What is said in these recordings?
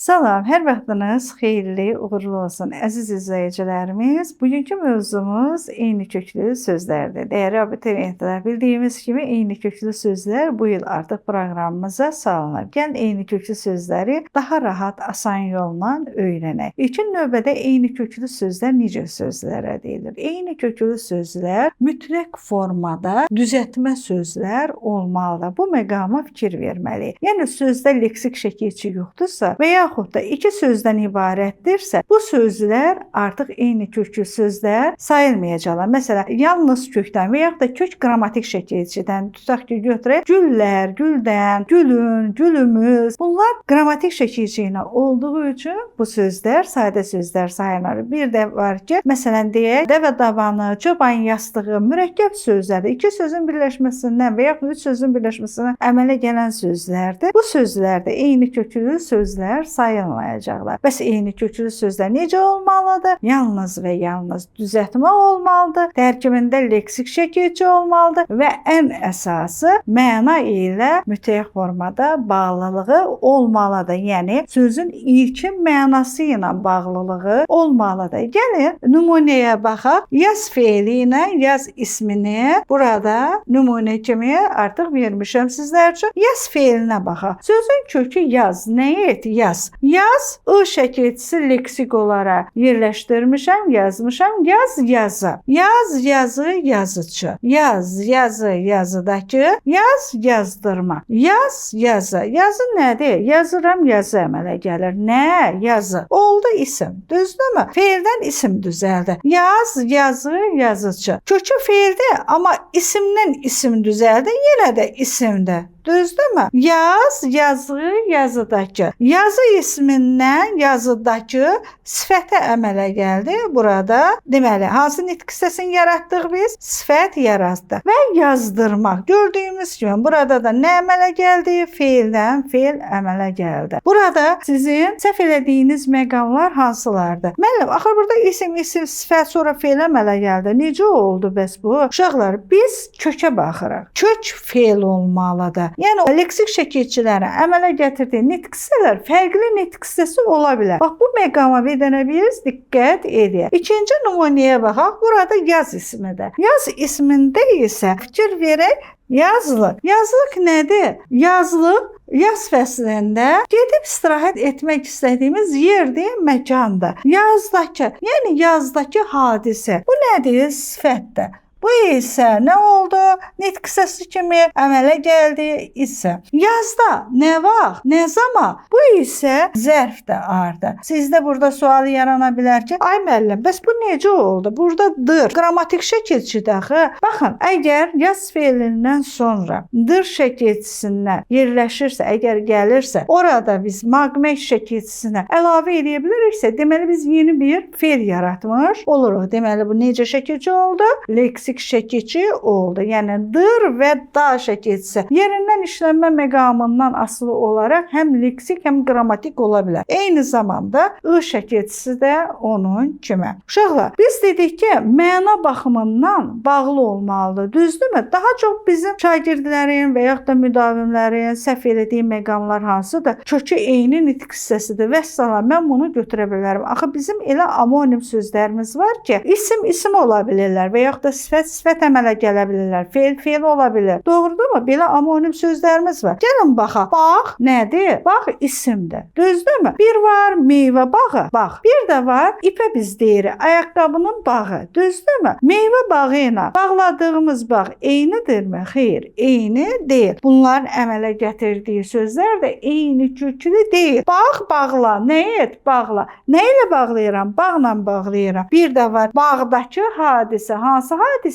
Salam, hər vaxtınız xeyirli, uğurlu olsun əziz izləyicilərimiz. Bugünkü mövzumuz eyni köklü sözlərdir. Dəyərli abituriyentlər, bildiyimiz kimi eyni köklü sözlər bu il artıq proqramımıza salınıb. Gəlin eyni köklü sözləri daha rahat, asan yolla öyrənək. İlkin növbədə eyni köklü sözlər necə sözlərə deyilir? Eyni köklü sözlər mütləq formada düzəltmə sözlər olmalıdır. Bu məqama fikir verməliyik. Yəni sözdə leksik şəkilçi yoxdursa və yaxud da iki sözdən ibarətdirsə, bu sözlər artıq eyni köklü sözlər sayılmayacaqlar. Məsələn, yalnız kökdən və yaxud da kök qrammatik şəkilçidən tutaq ki, götürək güllər, güldən, gülün, gülümüz. Bunlar qrammatik şəkilçi ilə olduğu üçün bu sözlər sadə sözlər sayılır. Bir də var ki, məsələn deyək, dəvə dabanı, çoban yastığı mürəkkəb sözlərdir. İki sözün birləşməsindən və yaxud üç sözün birləşməsindən əmələ gələn sözlərdir. Bu sözlər də eyni köklü sözlər sayılmayacaqlar. Bəs eyni köklü sözlər necə olmalıdır? Yalnız və yalnız düzəltmə olmalıdır, tərkibində leksik şəkilçi olmalıdır və ən əsası məna ilə mütləq formada bağlılığı olmalıdır. Yəni sözün ilkin mənası ilə bağlılığı olmalıdır. Gəlin nümunəyə baxaq. Yaz feili ilə yaz ismini burada nümunə kimi artıq vermişəm sizlər üçün. Yaz feilinə baxaq. Sözün kökü yaz. Nəyə et? Yaz. Yaz ı şəkilçisi leksik olaraq yerləşdirmişəm, yazmışam. Yaz yazı. Yaz yazı yazıcı. Yaz yazı yazıdakı. Yaz yazdırma. Yaz yazı. Yazı nədir? Yazıram yazı əmələ gəlir. Nə? Yazı. Oldu isim. Düzdürmü? Feildən isim düzəldi. Yaz yazı yazıcı. Kökü feildir, amma isimdən isim düzəldi. Yenə də isimdir. Düzdürmü? Yaz, yazı, yazıdakı. Yazı ismindən yazıdakı sifətə əmələ gəldi burada. Deməli, hansı nitq hissəsini yaratdıq biz? Sifət yaratdıq. Və yazdırmaq. Gördüyümüz kimi burada da nə əmələ gəldi? Feildən feil əmələ gəldi. Burada sizin səhv elədiyiniz məqamlar hansılardır? Müəllim, axır burada isim, isim, sifət, sonra feil əmələ gəldi. Necə oldu bəs bu? Uşaqlar, biz kökə baxırıq. Kök feil olmalıdır. Yəni leksik şəkilçilərin əmələ gətirdiyi nitq hissələr fərqli nitq hissəsi ola bilər. Bax bu məqama bir dənə biz diqqət edək. İkinci nümunəyə baxaq. Burada yaz ismidir. Yaz ismində isə fikir verək yazlıq. Yazlıq nədir? Yazlıq yaz fəslində gedib istirahət etmək istədiyimiz yerdir, məkandır. Yazdakı, yəni yazdakı hadisə. Bu nədir? Sifətdir. Bu isə nə oldu? Nitq hissəsi kimi əmələ gəldi isə. Yazda nə vaxt, nə zaman? Bu isə zərfdir artıq. Sizdə burada sual yarana bilər ki, ay müəllim, bəs bu necə oldu? Burada dır, qrammatik şəkilçidir axı. Baxın, əgər yaz feilindən sonra dır şəkilçisindən yerləşirsə, əgər gəlirsə, orada biz maqmək şəkilçisinə əlavə eləyə biləriksə, deməli biz yeni bir feil yaratmış oluruq. Deməli bu necə şəkilçi oldu? Leksik şəkilçi oldu. Yəni dır və da şəkilçisi yerindən işlənmə məqamından asılı olaraq həm leksik, həm qrammatik ola bilər. Eyni zamanda ı şəkilçisi də onun kimi. Uşaqlar, biz dedik ki, məna baxımından bağlı olmalıdır. Düzdürmü? Daha çox bizim şagirdlərin və yaxud da müdavimlərin səhv elədiyi məqamlar hansıdır? Kökü eyni nitq hissəsidir. Vəssalam, mən bunu götürə bilərəm. Axı bizim elə amonim sözlərimiz var ki, isim isim ola bilirlər və yaxud da sifət sifət əmələ gələ bilirlər. Feil feil ola bilər. Doğrudurmu? Belə amonim sözlərimiz var. Gəlin baxaq. Bağ nədir? Bağ isimdir. Düzdürmü? Bir var meyvə bağı. Bağ. Bir də var ipə biz deyirik. Ayaqqabının bağı. Düzdürmü? Meyvə bağı ilə bağladığımız bağ eynidirmi? Xeyr, eyni deyil. Bunların əmələ gətirdiyi sözlər də eyni köklü deyil. Bağ bağla. Nə et? Bağla. Nə ilə bağlayıram? Bağla bağlayıram. Bir də var bağdakı hadisə. Hansı hadisə?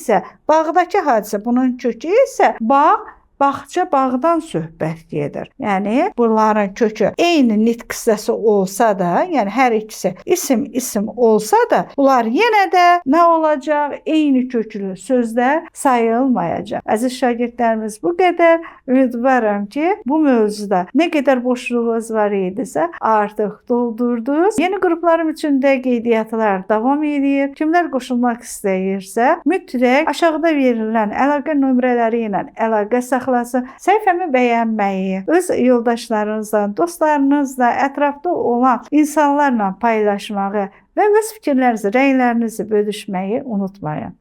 Bağdakı hadisə. Bunun kökü isə bağ, bağça, bağdan söhbət gedir. Yəni bunların kökü eyni nitq hissəsi olsa da, yəni hər ikisi isim isim olsa da, bunlar yenə də nə olacaq? Eyni köklü sözlər sayılmayacaq. Əziz şagirdlərimiz, bu qədər. Ümidvaram ki, bu mövzuda nə qədər boşluğunuz var idisə, artıq doldurdunuz. Yeni qruplarım üçün də qeydiyyatlar davam edir. Kimlər qoşulmaq istəyirsə, mütləq aşağıda verilən əlaqə nömrələri ilə əlaqə saxlayın. saxlasın. Səhifəmi bəyənməyi, öz yoldaşlarınızla, dostlarınızla, ətrafda olan insanlarla paylaşmağı və öz fikirlərinizi, rəylərinizi bölüşməyi unutmayın.